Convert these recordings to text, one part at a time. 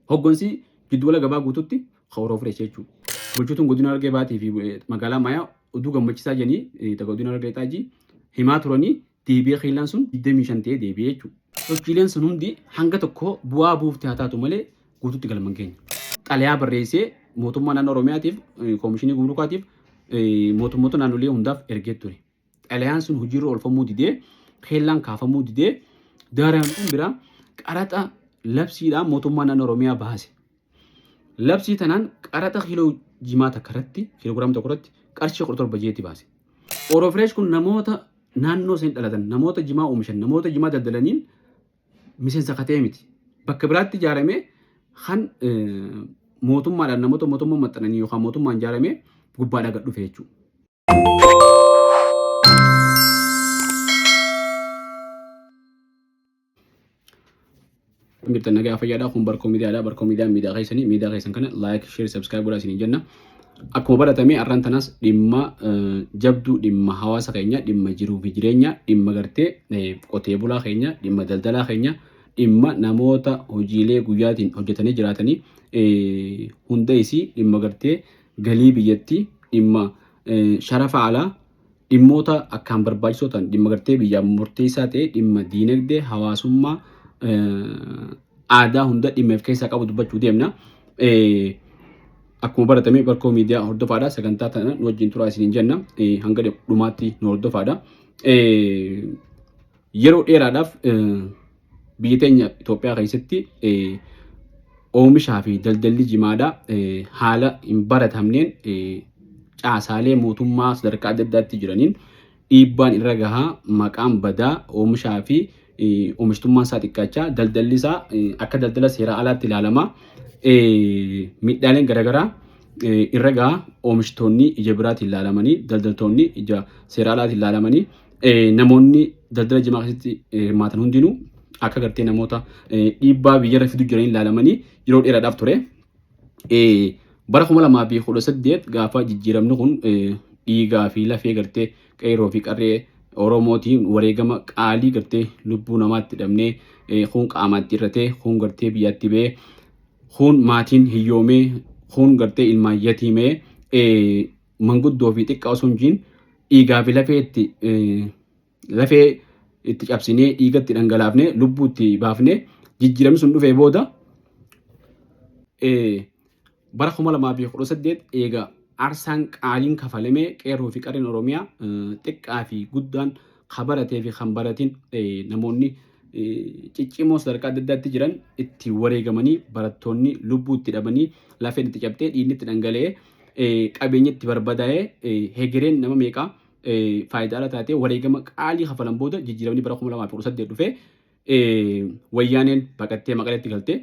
Hoggansi giddugala gabaa guututti ka Oroofresh jechuudha. Bulchituun godina Harargee Baatii fi magaalaa Maayaa oduu gammachiisaa jedhanii ta godina Harargee Lixaa ji himaa turanii deebi'ee keellaan sun 25 ta'ee deebi'ee jechuudha. Sochiileen sun hundi hanga tokko bu'aa buufte haa taatu malee guututti galma hin geenye. Xalayaa barreessee mootummaa naannoo Oromiyaatiif, koomishinii gumrukaatiif, mootummoota naannolee hundaaf ergee ture. Xalayaan sun hojiirra oolfamuu didee, keellaan kaafamuu didee, daaraan biraa qaraxa labsiidhaan mootummaa naannoo Oromiyaa baase. Labsii tanaan qaraxa kiiloo jimaa takka irratti, kiiloogiraama tokko irratti qarshii 17 jeetti baase. Orofresh kun namoota naannoo sanii dhalatan, namoota jimaa oomishan, namoota jimaa daldalaniin miseensa katee miti. Bakka biraatti ijaaramee kan mootummaadhaan namoota mootummaa maxxananii yookaan mootummaan ijaaramee gubbaadhaa gad dhufe jechuudha. Jirtan nagaa fayyaadha. Kun Barkoo Miidiyaadha. Barkoo Miidiyaan miidiyaa keessanii miidiyaa keessan kana like, share, subscribe godhaa isiniin jenna. Akkuma baratame har'aan tanaas dhimma jabduu dhimma hawaasa keenya dhimma jiruu fi jireenya dhimma gartee qotee bulaa keenya dhimma daldalaa keenya dhimma namoota hojiilee guyyaatiin hojjetanii jiraatanii hunda isii dhimma gartee galii biyyattii dhimma sharafa alaa dhimmoota akkaan barbaachisoo ta'an dhimma gartee biyyaaf murteessaa ta'e dhimma diinagdee hawaasummaa aadaa hunda dhimma of keessaa qabu dubbachuu deemna. Akkuma baratame Barkoo Miidiyaa hordofaadha. Sagantaa tana nu wajjin turaa isiniin jenna. Hanga dhumaatti nu hordofaadha. Yeroo dheeraadhaaf biyya teenya Itoophiyaa keessatti oomishaa fi daldalli jimaadha haala hin baratamneen caasaalee mootummaa sadarkaa adda addaatti jiraniin dhiibbaan irra gahaa maqaan badaa oomishaa fi oomishtummaan isaa xiqqaachaa daldalli isaa akka daldala seeraa alaatti ilaalamaa miidhaaleen garaagaraa irra gahaa oomishtoonni ija biraatiin ilaalamanii daldaltoonni ija seera alaatiin ilaalamanii namoonni daldala jimaa keessatti hirmaatan hundinuu akka gartee namoota dhiibbaa biyyarra fidu jiranii ilaalamanii yeroo dheeraadhaaf ture. Bara 2018 gaafa jijjiiramni kun dhiigaa fi lafee gartee qeerroo fi qarree Oromootiin wareegama qaalii gartee lubbuu namaatti dhabnee kun qaamaatti irratee kun gartee biyyatti ba'ee kun maatiin hiyyoomee kun gartee ilmaan yatiimee manguddoo fi xiqqaa osoo hin jiin dhiigaa fi lafee itti lafee itti cabsinee dhiiga itti dhangalaafnee lubbuu itti baafnee jijjiiramni sun dhufee booda bara 2018 eega aarsaan qaaliin kafalamee qeerroo fi qarreen Oromiyaa xiqqaa fi guddaan ka baratee fi kan baratin namoonni ciccimoo sadarkaa adda addaatti jiran itti wareegamanii barattoonni lubbuu itti dhabanii lafeen itti cabxee dhiigni itti dhangala'ee qabeenya itti barbadaa'ee hegereen nama meeqaa faayidaa ala taatee wareegama qaalii kafalan booda jijjiiramni bara 2018 dhufee wayyaaneen baqattee maqaleetti galte.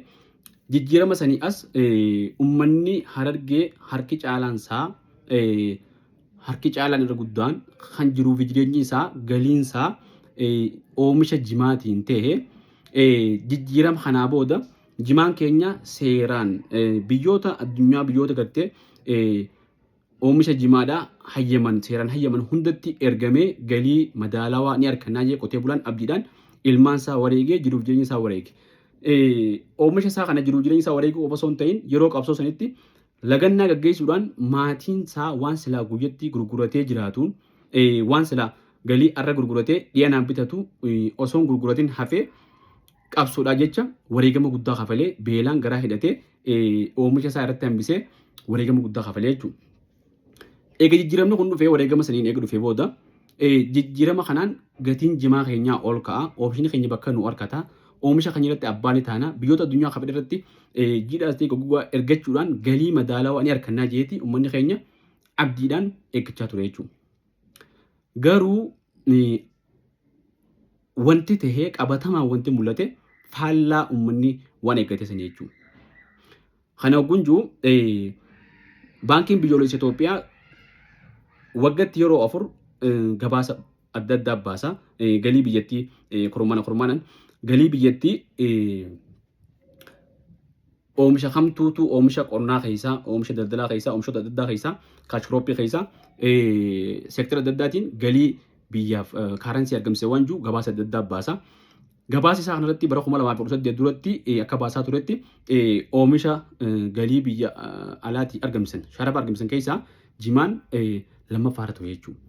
Jijjiirama sanii as ummanni Harargee harki caalaan isaa harki caalaan irra guddaan kan jiruu fi jireenyi isaa galiin isaa oomisha jimaatiin ta'e jijjiirama kanaa booda Jimaan keenya seeraan biyyoota addunyaa biyyoota gartee oomisha jimaadhaa hayyaman seeraan hayyaman hundatti ergamee galii madaalawaa ni argannaa jee qotee bulaan abdiidhaan ilmaan isaa wareegee jiruuf jireenya isaa wareege. Oomisha isaa kana jiruuf jireenya isaa wareeguu qofa osoo hin ta'in yeroo qabsoo sanitti lagannaa gaggeessuudhaan maatiin isaa waan silaa guyyatti gurguratee jiraatuun waan silaa galii arra gurguratee dhiyanaan bitatu osoo hin gurguratin hafee qabsoodhaa jecha wareegama guddaa kafalee beelaan garaa hidhatee oomisha isaa irratti hambisee wareegama guddaa kafalee jechuudha. Eega jijjiiramni kun dhufee wareegama saniin eega dhufee booda jijjiirama kanaan gatiin jimaa keenyaa ol ka'a oomishni keenya bakka nu argata oomisha keenya irratti abbaa ni taana biyyoota addunyaa kafadhe irratti jiidhaas ta'e gogaa ergachuudhaan galii madaalawaa ni argannaa jeeti uummanni keenya abdiidhaan eeggachaa ture jechuudha. Garuu wanti tahee qabatamaan wanti mul'ate faallaa uummanni waan eeggate sanii jechuudha. Kana hogguun jiru baankiin biyyoolessa Itoophiyaa waggatti yeroo 4 gabaasa adda addaa baasa. Galii biyyattii kurmaana kurmaanaan galii biyyattii oomisha kamtuutu oomisha qonnaa keessaa, oomisha daldalaa keessaa, oomishoota adda addaa keessaa, kaash kirooppii keessaa seektara adda addaatiin galii biyyaaf kaaransii argamsiise waan jiru gabaasa adda addaa baasa. Gabaasa isaa kanarratti bara 2018 duratti akka baasaa turetti oomisha galii biyya alaatii argamsisan sharafa argamsisan keessaa jimaan lammaffaarra ture jechuudha.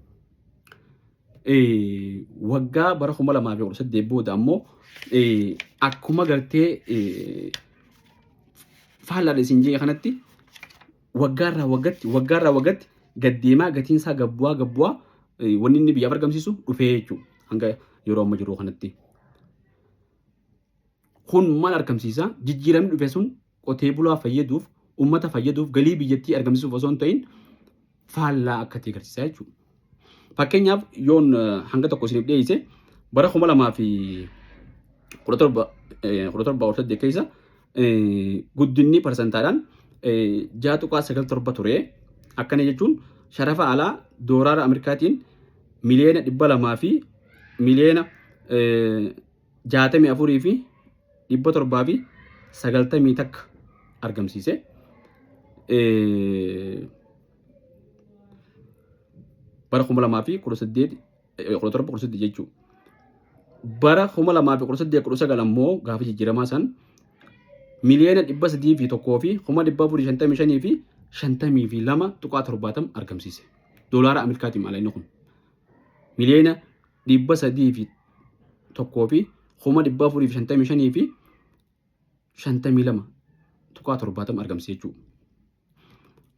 Waggaa bara 2018 booda ammoo akkuma gartee faallaadha isin jee kanatti waggaarraa waggatti waggaarraa waggatti gad deemaa gatiin isaa gad bu'aa gad bu'aa wanni inni biyyaaf argamsiisu dhufee jechuudha hanga yeroo amma jiru kanatti. Kun maal argamsiisa? Jijjiiramni dhufe sun qotee bulaa fayyaduuf, uummata fayyaduuf, galii biyyattii argamsiisuuf osoo hin ta'in faallaa akka ta'e agarsiisa jechuudha. Fakkeenyaaf yoon hanga tokko isiniif dhiyeesse bara 2017 17 18 keessa guddinni parsantaadhaan 6.97 ture. Akkana jechuun sharafa alaa doolaara Ameerikaatiin miliyoona 200 fi miliyoona 64 fi 791 argamsiise. Bara 2018 17 18 jechuudha. Bara 2018 19 ammoo gaafa jijjiiramaa san miliyoona 301 fi 455 fi 52.70 argamsiise. Doolaara Ameerikaatiin maala inni kun. Miliyoona 301 fi 455 fi 52.70 argamsiise jechuudha.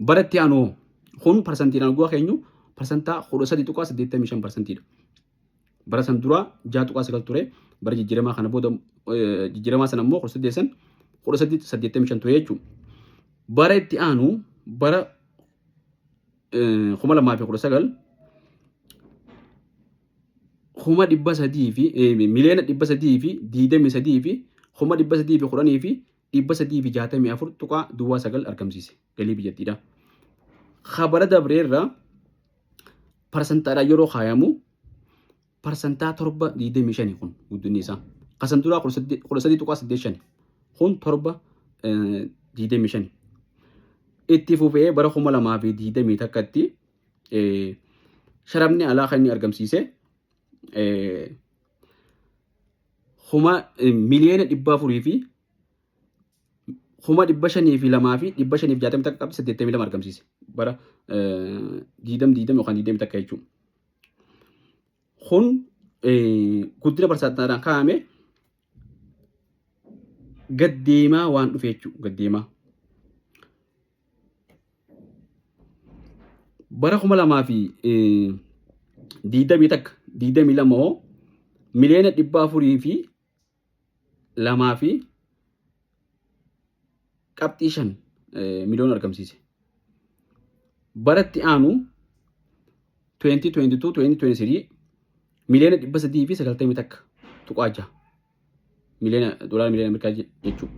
Bara itti aanu kun parsantiidhaan gu'a keenyu parsantaa 13.85 parsantiidha. Bara san dura 6.9 ture. Bara jijjiiramaa kana booda jijjiiramaa sana immoo 18 san 13.85 ture jechuudha. Bara itti aanu bara 2019 300,000 fi 323,310,364.09 argamsiise galii biyyattiidha. Kabara dabreerra parsantaadhaan yeroo kaayamu parsantaa 7.25 kun guddinni isaa. Kasan duraa 13.85 kun 7.25. Itti fufee bara 2021tti sharafni alaa kan inni argamsiise 400,000 fi 502,561 qabxii 82 argamsiise bara 20 20 yookaan 21 jechuudha. Kun guddina parsantaadhaan kaa'ame gad deemaa waan dhufe jechuudha. Gad deemaa. Bara 2021 22 hoo 402,5 fi qabxii 5 miliyoona argamsiise. Bara itti aanu 2022 2023 391,600,000 miliyoona doolaara miliyoona Ameerikaa jechuudha.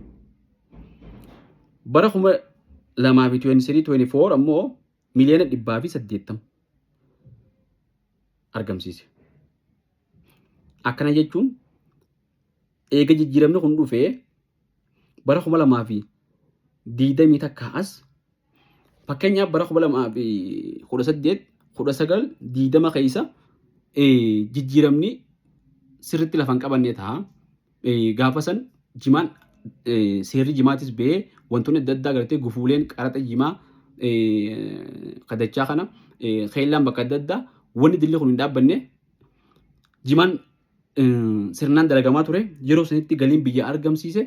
Bara 2023 24 ammoo 180,000,000 argamsiise. Akkana jechuun eega jijjiiramni kun dhufee bara 2021 as fakkeenyaaf bara 2018 19 20 keessa jijjiiramni sirriitti lafa hin qabanne ta'a. Gaafa san jimaan seerri jimaatis ba'ee wantoonni adda addaa gartee gufuuleen qaraxa jimaa kadachaa kana keellaan bakka adda addaa wanni dilli kun hin dhaabbanne jimaan sirnaan dalagamaa ture yeroo sanitti galiin biyya argamsiise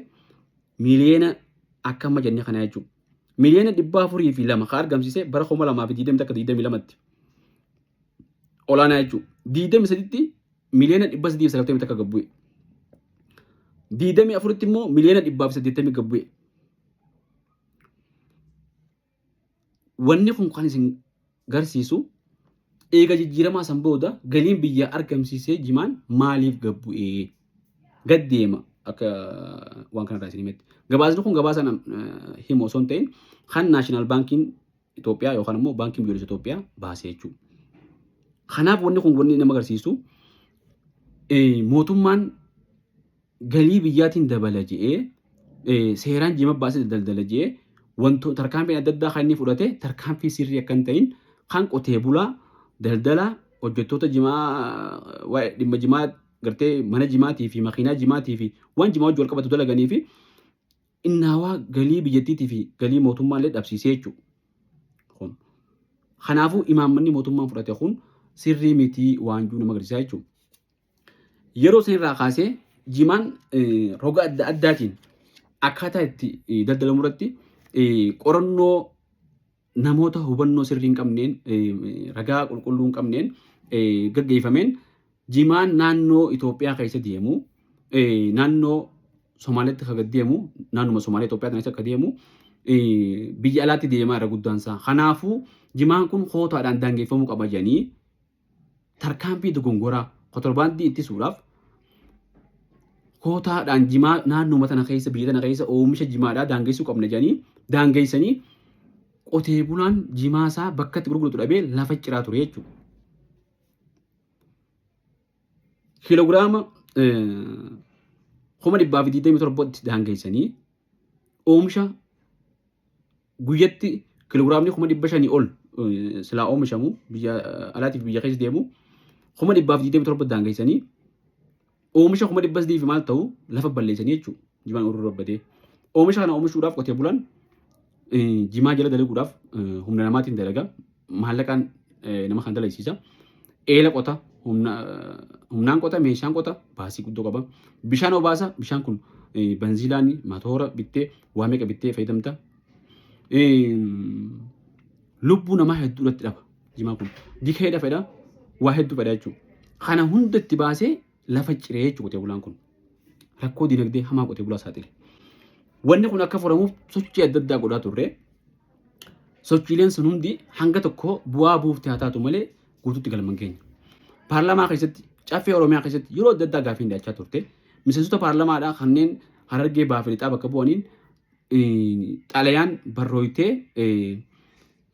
miliyoona akka amma jenne kana jechuudha. 402,000,000 kan argamsiise bara 2021 22tti olaanaa jechuudha. 23tti 391,000,000 gad bu'e. 24tti immoo 180,000,000 gad bu'e. Wanni kun kan isin garsiisu eega jijjiiramaa san booda galiin biyyaa argamsiisee jimaan maaliif gad bu'ee gad deema akka waan kanarraa isin himetti. Gabaasni kun gabaasa himu osoo hin ta'in kan naashinaal baankiin Itoophiyaa yookaan immoo baankiin biyyoolessa Itoophiyaa baase jechuudha. Kanaaf wanni kun wanni nama agarsiisu mootummaan galii biyyaatiin dabala je'ee seeraan jima baasee daldala je'ee wantoota tarkaanfiin adda addaa kan inni fudhate tarkaanfii sirrii akka hin ta'in kan qotee bulaa daldalaa hojjettoota jimaa waa'ee dhimma jimaa gartee mana jimaatii fi makiinaa jimaatii fi waan jimaa wajji wal qabatu dalaganii fi innaawaa galii biyyattiitii fi galii mootummaa illee dhabsiisee jechuudha. Kun. Kanaafuu imaammanni mootummaan fudhate kun sirrii mitii waan jiru nama agarsiisaa jechuudha. Yeroo san irraa kaasee jimaan roga adda addaatiin akkaataa itti daldalamu irratti qorannoo namoota hubannoo sirrii hin qabneen ragaa qulqulluu hin qabneen gaggeeffameen jimaan naannoo Itoophiyaa keessa deemu naannoo Somaaliyaatti kan deemu naannuma Somaaliyaa Itoophiyaa keessa akka deemu biyya alaatti deemaa irra guddaan isaa. Kanaafuu jimaan kun kootaadhaan daangeffamuu qaba jedhanii tarkaanfii dogongoraa kotorbaandii ittisuudhaaf kootaadhaan jimaa naannuma tana keessa biyya tana keessa oomisha jimaadhaa daangessuu qabna jedhanii daangeessanii qotee bulaan jimaa isaa bakka itti gurguratu dhabee lafa ciraa ture jechuudha. Kiiloogiraama 127,000tti daangeessanii oomisha guyyatti kiloogiraamni 500,000 ol silaa oomishamu biyya alaatiif biyya keessa deemu 127,000 daangeessanii oomisha 300,000 fi maal ta'u lafa balleessanii jechuudha. Jimaan uruu rabbatee. Oomisha kana oomishuudhaaf qotee bulaan jimaa jala dalaguudhaaf humna namaatiin dalaga. Maallaqaan nama kan dalagsiisa. Eela qota humnaan qota meeshaan qota baasii guddoo qaba. Bishaan obaasa bishaan kun banziilaan matoora bittee waa meeqa bittee fayyadamta. Lubbuu namaa hedduu irratti dhaba jimaan kun. Dikeedha fedha waa hedduu fedha jechuudha. Kana hunda itti baasee lafa ciree jechuudha qotee bulaan kun. Rakkoo dinagdee hamaa qotee bulaa saaxile. Wanni kun akka furamuuf sochii adda addaa godhaa turre. Sochiileen sun hundi hanga tokko bu'aa buufte haa taatu malee guutuutti galma hin geenye. Paarlaamaa keessatti caffee Oromiyaa keessatti yeroo adda addaa gaaffiin dhiyaachaa turte. Miseensota paarlamaadhaa kanneen Harargee Bahaa fi Lixaa bakka bu'aniin xalayaan barrooytee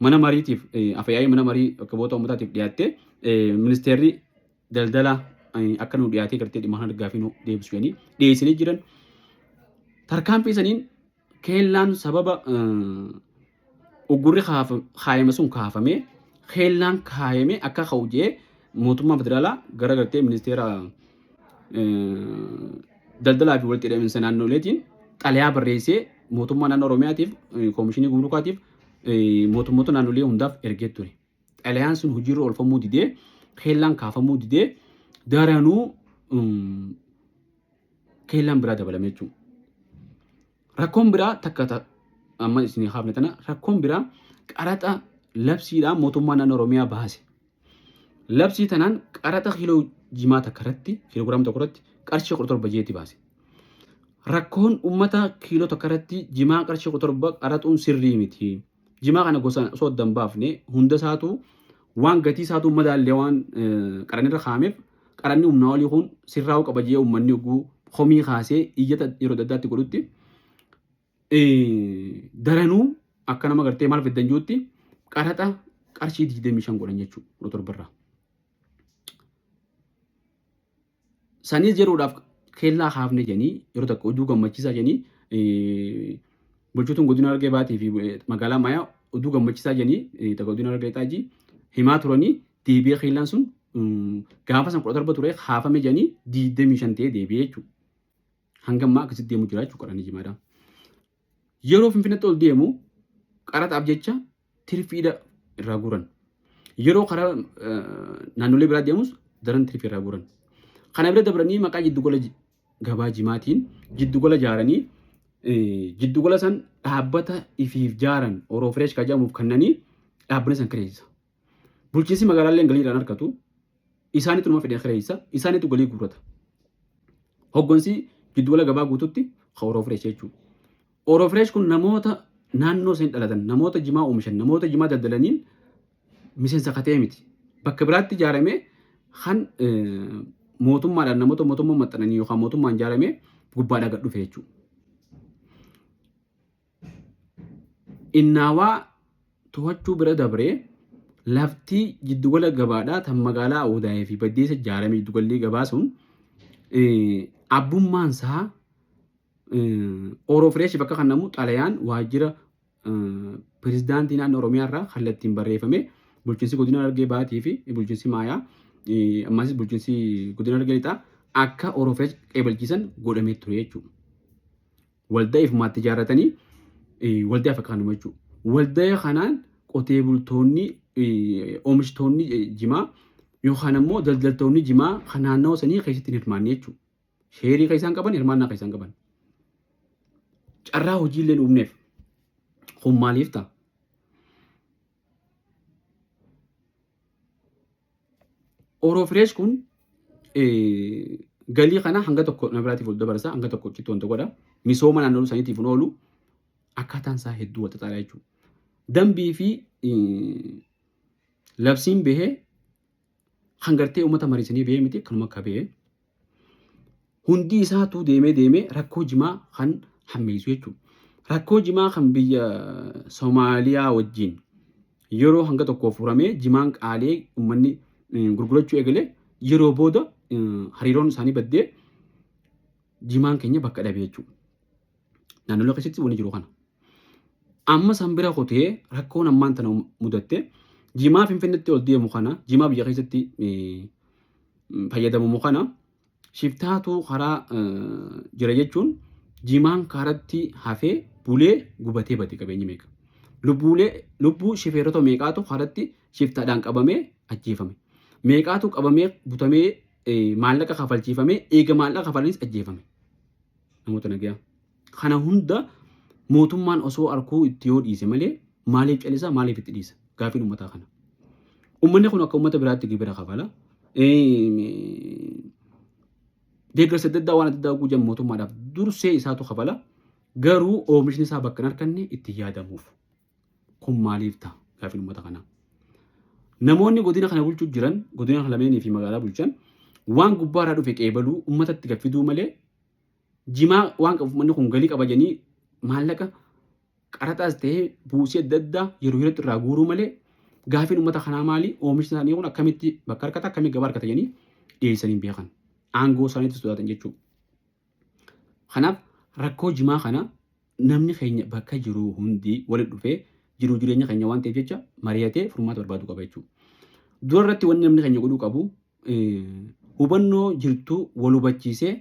mana mariitiif afyaa'ii mana marii bakka bu'oota uummataatiif dhiyaatte ministeerri daldalaa akka nu dhiyaatee gartee dhimma kana gaaffii nu deebisu jedhanii dhiyeessanii jiran. Tarkaanfii saniin keellaan sababa uggurri kaayame sun kaafamee keellaan kaayame akka ka'u jee mootummaan federaalaa gara gartee ministeera daldalaa fi walitti hidhaminsa naannoleetiin xalayaa barreessee mootummaa naannoo Oromiyaatiif koomishinii gumrukaatiif mootummoota naannolee hundaaf ergee ture. Xalayaan sun hojiirra oolfamuu didee keellaan kaafamuu didee daranuu keellaan biraa dabalame jechuudha. Rakkoon biraa takka amma isin haafne tana rakkoon biraa qaraxa labsiidhaan mootummaa naannoo Oromiyaa baase. Labsii tanaan qaraxa kiiloo jimaa takka irratti kiiloogiraama tokko irratti qarshii 17 jeetti baase. Rakkoon uummata kiiloo tokko irratti jimaa qarshii 17 qaraxuun sirrii miti. Jimaa kana gosa osoo adda hin baafne hunda isaatu waan gatii isaatu madaallee waan qaranni irra kaa'ameef qaranni humnaa olii kun sirraa'uu qaba jee uummanni oguu komii kaasee iyyata yeroo adda addaatti godhutti daranuu akka nama gartee maal fiddan jirutti qaraxa qarshii 25 godhan jechuudha 17 irraa. Sanis yeroodhaaf keellaa kaafne jedhanii yeroo takka oduu gammachiisaa jedhanii bulchituun godina Harargee Baatii fi magaalaa Maayaa oduu gammachiisaa jedhanii takka godina Harargee Xaajii himaa turanii deebi'ee keellaan sun gaafa san 17 ture kaafame jedhanii 25 ta'ee deebi'ee jechuudha. Hanga ammaa akkasitti deemu jira jechuudha qaranii jimaadha. Yeroo Finfinneetti ol deemu qaraxaaf jecha tirfiidha irraa guuran. Yeroo karaa naannolee biraa deemus daran tirfii irraa guuran. Kana bira dabranii maqaa jiddugala gabaa jimaatiin jiddugala jaaranii jiddugala san dhaabbata ifiif jaaran Oroo Fireesh kan jedhamuuf kennanii dhaabbanni san kireessa. Bulchiinsi magaalaallee galii irraan argatu. Isaanitu nama fedhe kireessa. Isaanitu galii guurrata. Hoggansi giddugala gabaa guututti kan Oroo Fireesh jechuudha. Oroo Fireesh kun namoota naannoo isaan dhalatan, namoota jimaa oomishan, namoota jimaa daldalaniin miseensa katee miti. Bakka biraatti ijaaramee kan mootummaadhaan namoota mootummaa maxxananii yookaan mootummaan ijaaramee gubbaadhaa gad dhufe jechuudha. Innaawaa to'achuu bira dabree lafti jiddugala gabaadhaa tan magaalaa Awudaayee fi Baddeessa ijaarame jiddugalli gabaa sun abbummaan isaa Oroo Fireesh bakka kennamu xalayaan waajjira pirezidaantii naannoo Oromiyaa irraa kallattiin barreeffame bulchiinsi godina Harargee Baatii fi bulchiinsi Maayaa ammas bulchiinsi godina Harargee Lixaa akka Orofresh qeebalchiisan godhamee ture jechuudha. Waldaa ifumaatti ijaarratanii waldaa fakkaanuma jechuudha. Waldaa kanaan qotee bultoonni oomishtoonni jimaa yookaan ammoo daldaltoonni jimaa kan naannawa sanii keessatti hin hirmaanne jechuudha. Sheerii kan isaan qaban hirmaannaa kan isaan qaban. Carraa hojii illee uumneef. Kun maaliif ta'a? Orofireesh kun galii kana hanga tokko nama biraatiif ol dabarsa hanga tokko achitti wanta godha. Misooma naannoo saniitiif hin oolu. Akkaataan isaa hedduu wal xaxaadha jechuudha. Dambii fi labsiin bahee kan gartee uummata mariisanii bahee miti kanuma akka bahee. Hundi isaatuu deemee deemee rakkoo jimaa kan hammeessu jechuudha. Rakkoo jimaa kan biyya Somaaliyaa wajjin yeroo hanga tokko furamee jimaan qaalee uummanni gurgurachuu eegale yeroo booda hariiroon isaanii baddee jimaan keenya bakka dhabe jechuudha. Naannolee keessatti wanni jiru kana. Amma san bira kutee rakkoon ammaan tana mudatte jimaa Finfinneetti ol deemu kana jimaa biyya keessatti fayyadamamu kana shiftaatu karaa jira jechuun jimaan karatti hafee bulee gubatee bade qabeenyi meeqa. Lubbuulee lubbuu shifeerota meeqaatu karatti shiftaadhaan qabamee ajjeefame. Meeqaatu qabamee butamee maallaqa kafalchiifamee eega maallaqa kafalanis ajjeefame. Namoota nagayaa. Kana hunda mootummaan osoo arkuu itti yoo dhiise malee maaliif calisa maaliif itti dhiisa? Gaafiin uummataa kana. Uummanni kun akka uummata biraatti gibira kafala. Deeggarsa adda addaa waan adda addaa guujan mootummaadhaaf dursee isaatu kafala. Garuu oomishni isaa bakka hin arganne itti yaadamuuf. Kun maaliif ta'a? Gaafiin uummata kanaa. Namoonni godina kana bulchuu jiran godina kana lameenii fi magaalaa bulchan waan gubbaarraa dhufe qeebaluu uummatatti gaffiduu malee jimaa waan qabuuf manni kun galii qaba jedhanii maallaqa qaraxaas ta'ee buusii adda addaa yeroo yerootti irraa guuruu malee gaafiin uummata kanaa maali oomishni isaanii kun akkamitti bakka argata akkamitti gabaa argata jedhanii dhiyeessanii hin beekan. Aangoo isaaniitti sodaatan jechuudha. Kanaaf rakkoo jimaa kana namni keenya bakka jiru hundi walitti dhufee jiruu jireenya keenya waan ta'eef jecha mari'atee furmaata barbaaduu qaba jechuudha. Dura irratti wanni namni keenya godhuu qabu hubannoo jirtu wal hubachiisee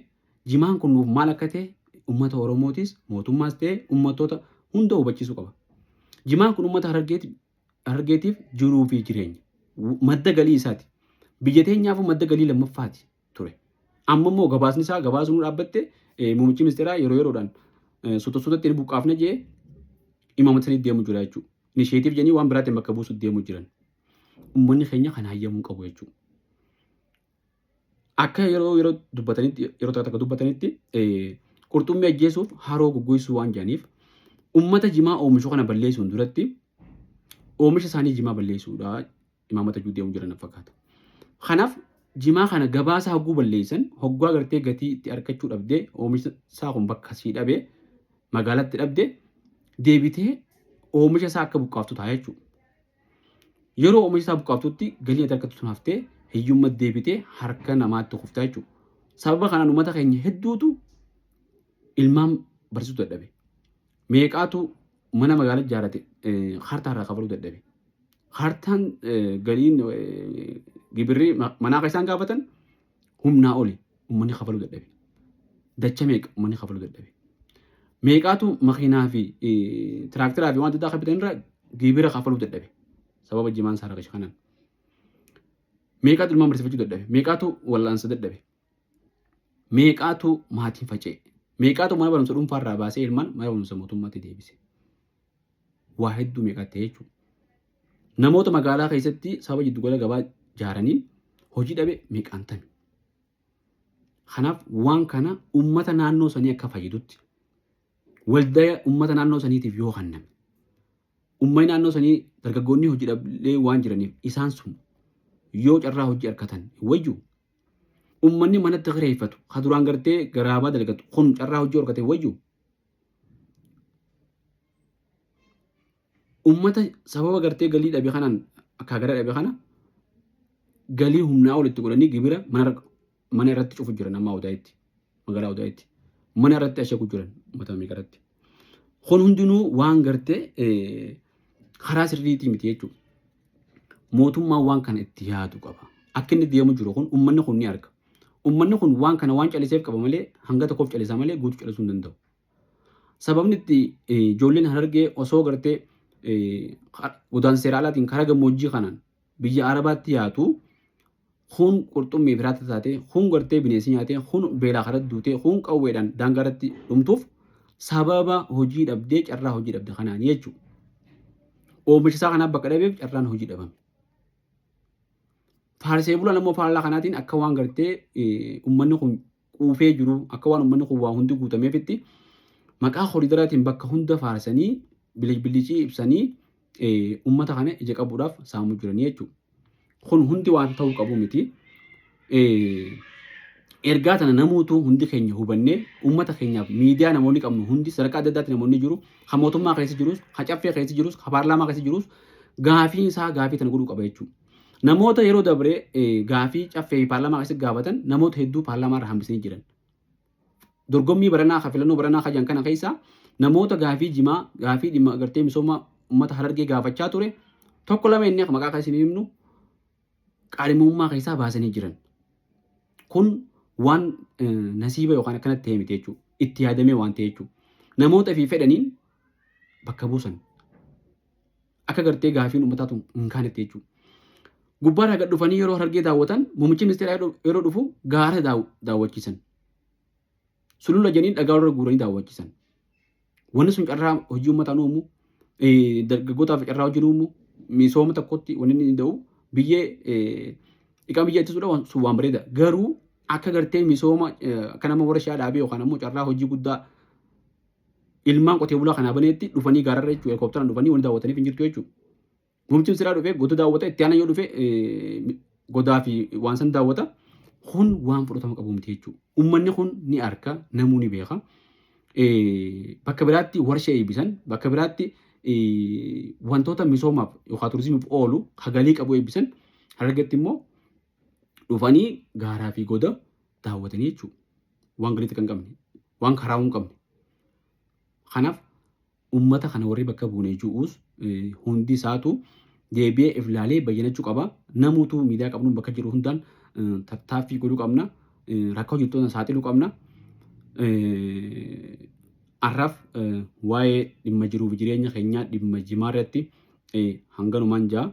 jimaan kun nuuf maal akka ta'e uummata Oromootis mootummaas ta'e uummattoota hunda hubachiisuu qaba. Jimaan kun uummata Harargeetiif jiruu fi jireenya. Madda galii isaati. Biyya teenyaafuu madda galii lammaffaati ture. Amma immoo gabaasni isaa gabaasuu dhaabbatte muummichi ministeeraa yeroo yeroodhaan suuta suutatti ni buqqaafna jee imaamata sanii deemu jira jechuudha. Inisheetiif jedhanii waan biraatiin bakka buusu deemu jiran. Uummanni keenya kana hayyamuu qabu jechuudha. Akka yeroo yeroo dubbatanitti yeroo takka takka dubbatanitti qurxummii ajjeesuuf haroo goggogsuu waan jedhaniif uummata jimaa oomishu kana balleessuun duratti oomisha isaanii jimaa balleessuudha imaamata jiru deemu jiran fakkaata. Kanaaf jimaa kana gabaasa hogguu balleessan hoggaa gartee gatii itti argachuu dhabdee oomisha isaa kun bakka sii dhabee magaalatti dhabde deebitee oomisha isaa akka buqqaaftu ta'a jechuudha. Yeroo oomisha isaa buqqaaftutti galiin ati argattu sun haftee hiyyummaa deebitee harka namaatti kuftaa jechuudha. Sababa kanaan uummata keenya hedduutu ilmaan barsiisuu dadhabe. Meeqaatu mana magaalaa ijaarrate kaartaa irraa kafaluu dadhabe. Kaartaan galiin gibirri manaa kan isaan gaafatan humnaa oli uummanni kafaluu dadhabe. Dacha meeqa uummanni kafaluu dadhabe. Meeqaatu makiinaa fi tiraaktaraa fi waan adda addaa kan bitan irraa gibira kafaluu dadhabe. Sababa jimaan isaa rakashe kanaan. Meeqaatu ilmaan barsiifachuu dadhabe. Meeqaatu wal'aansa dadhabe. Meeqaatu maatiin faca'e. Meeqaatu mana barumsa dhuunfaa irraa baasee ilmaan mana barumsa mootummaatti deebise. Waa hedduu meeqaa ta'e jechuudha. Namoota magaalaa keessatti sababa jiddugala gabaa ijaaraniin hojii dhabe meeqaan tami. Kanaaf waan kana uummata naannoo sanii akka fayyadutti waldaya uummata naannoo saniitiif yoo kenname uummanni naannoo sanii dargaggoonni hojii dhablee waan jiraniif isaan sun yoo carraa hojii argatan wayyu uummanni manatti kireeffatu ka duraan gartee garaabaa dalagatu kun carraa hojii argate wayyu Ummata sababa gartee galii dhabe kanaan akka gara dhabe kana galii humnaa ol itti godhanii gibira mana irratti cufu jiran amma Awdaayitti magaalaa Awdaayitti mana irratti ashagu jiran ummata meeqa irratti. Kun hundinuu waan gartee karaa sirriitii miti jechuudha. Mootummaan waan kana itti yaadu qaba. Akka inni deemu jiru kun uummanni kun ni arga. Uummanni kun waan kana waan caliseef qaba malee hanga tokkoof calisa malee guutuu calisuu hin danda'u. Sababni itti ijoolleen Harargee osoo gartee godaansa seera alaatiin karaa gammoojjii kanaan biyya Arabaatti yaatu kun qurxummii biraatti taate, kun gartee bineensi nyaatee, kun beelaa karaa duutee, kun qawweedhaan daangaa irratti dhumtuuf sababa hojii dhabdee carraa hojii dhabde kanaanii jechuudha. Oomisha isaa kanaaf bakka dhabeef carraan hojii dhabame. Faarsee bulaan ammoo faallaa kanaatiin akka waan gartee uummanni kun quufee jiru, akka waan uummanni kun waa hundi guutameefitti maqaa koriidaraatiin bakka hunda faarsanii bilicii ibsanii uummata kana ija qabuudhaaf saamuu jiranii jechuudha. Kun hundi waan ta'uu qabu miti. Ergaa tana namootu hundi keenya hubannee uummata keenyaaf miidiyaa namoonni qabnu hundi sadarkaa adda addaatti namoonni jiru, kan mootummaa keessa jirus, kan caffee keessa jirus, kan paarlaamaa keessa jirus gaafii isaa gaafii tana godhuu qaba jechuudha. Namoota yeroo dabre gaafii caffee fi paarlaamaa keessatti gaafatan namoota hedduu paarlaamaa irra hambisanii jiran. Dorgommii baranaa kan filannoo baranaa kan kana keessa namoota gaafii jimaa, gaafii dhimma gartee misooma uummata Harargee gaafachaa ture tokko lama inni maqaa kan isin himnu qaadhimummaa keessaa baasanii jiran. Kun waan nasiiba yookaan akkanatti ta'e miti jechuudha. Itti yaadamee waan ta'e jechuudha. Namoota fi fedhaniin bakka buusan. Akka gartee gaafiin uummataa tun hin kaanetti jechuudha. Gubbaarraa gad dhufanii yeroo Harargee daawwatan muummichi ministeeraa yeroo dhufu gaara daawwachiisan. Sulula jedhanii dhagaa irra guuranii daawwachiisan. Wanni sun carraa hojii uummataa nu uumu, dargaggootaaf carraa hojii nu uumu, misooma tokkotti wanni inni danda'u biyyee dhiqama biyya ittisuudha sun waan bareeda. Garuu akka gartee misooma akka nama warshaa dhaabee yookaan ammoo carraa hojii guddaa ilmaan qotee bulaa kanaa baneetti dhufanii gaararra jechuudha helikoophteraan dhufanii wanni daawwataniif hin jirtu jechuudha. Muummichi ministeeraa dhufee goda daawwata, itti aanaa yoo dhufe godaa fi waan san daawwata. Kun waan fudhatama qabu miti jechuudha. Uummanni kun ni arka, namuu ni beeka. Bakka biraatti warshaa eebbisan, bakka biraatti wantoota misoomaaf yookaan turizimiif oolu hagalii qabu eebbisan, Harargeetti immoo dhufanii gaaraa fi goda daawwatanii jechuudha. Waan galiitti kan qabne, waan karaa hin qabne. Kanaaf ummata kana warri bakka buune ju'uus hundi isaatu deebi'ee if laalee bayyanachuu qaba. Namuutu miidiyaa qabnuun bakka jiru hundaan tattaaffii godhuu qabna. Rakkoo jirtu saaxiluu qabna. Har'aaf waa'ee dhimma jiruuf jireenya keenyaa dhimma jimaa irratti hanganumaan ja'a.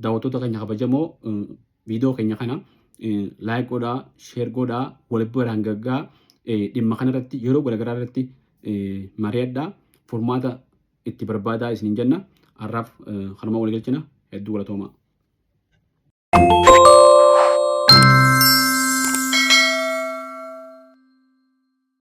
Daawwattoota keenya kabajamoo, viidiyoo keenya kana like godhaa, share godhaa, wal biraan gaggaa, dhimma kanarratti yeroo garaagaraa irratti mari'adhaa, furmaata itti barbaadaa isiniin jenna. Har'aaf kanuma wal galchina, hedduu galatoomaa.